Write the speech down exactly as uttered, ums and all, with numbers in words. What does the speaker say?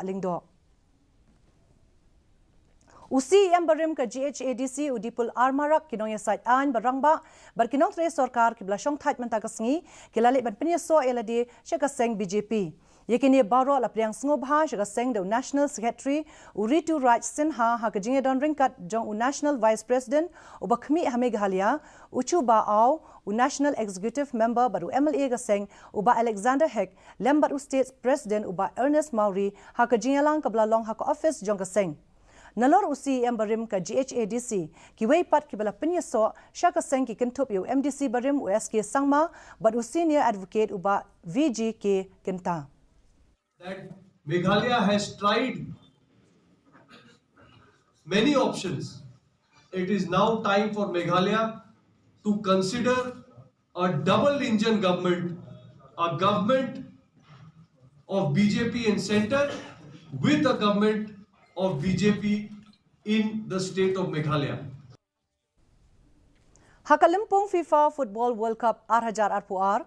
Lyngdoh. U C E M barim ka G H A D C u Dipul R Marak, ki nongïasaid aiñ ba rangbah bad ki nongtrei sorkar kiba la shongthait mynta ka sngi ki la leit ban pynïasoh ïa lade sha ka seng B J P. Ïa kine baroh la pdiang sngewbha sha ka seng da u National Secretary u Rituraj Sinha ha ka jingïadon ryngkat jong u National Vice President uba khmih ha Meghalaya, u Chuba Aw, u National Executive Member bad u M L A ka seng u Bah Alexander Hek, lem bad u State President u Bah Ernest Mawrie ha ka jingïalang kaba la long ha ka ophis jong ka seng. Nalor u C E M barim ka G H A D C, kiwei pat kiba la pynïasoh sha ka seng ki kynthup ïa u M D C barim u S K Sangma bad u Senior Advocate u Bah V G K Kynta. That Meghalaya has tried many options. It is now time for Meghalaya to consider a double engine government, a government of B J P in center with a government of B J P in the state of Meghalaya. Ha ka lympung FIFA Football World Cup ar hajar arphew ar,